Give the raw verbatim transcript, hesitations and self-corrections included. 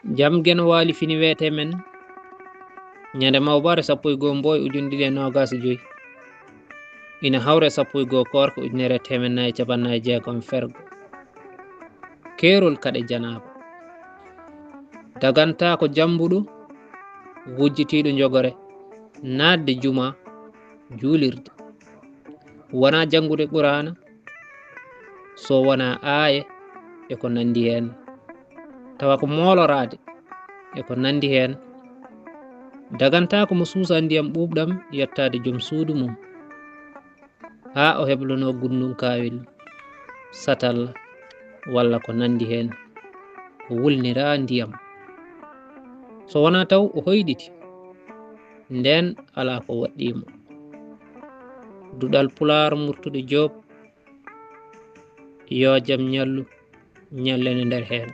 Jam Geno Waali fini weete men ñande mawbaare sappo e goo mbooy ujunɗe ɗiɗi e noogaas e joy, ina hawre sappo e goo koorka ujunere e teemeɗɗe nayi e capanɗe nayi e jeegom fergo. Keerol kaɗe janaaba. Dagantaako jambuɗo, wujjitiiɗo njogore, naatde juma, juulirde. Wonaa janngude Quraana, so wonaa aaye e ko nanndi heen, tawa ko mooloraade e ko nanndi heen. Dagantaako mo suusa ndiyam ɓuuɓɗam yettaade joom suudu mum, haa o heblonoo gunndunkaawel, satal, walla ko nanndi heen, ko wulniraa ndiyam. So wonaa taw o hoyɗiti, ndeen alaa ko waɗɗii mo. Duɗal Pulaar Murtuɗo Joob, yo jam ñallu, ñallene nder heen.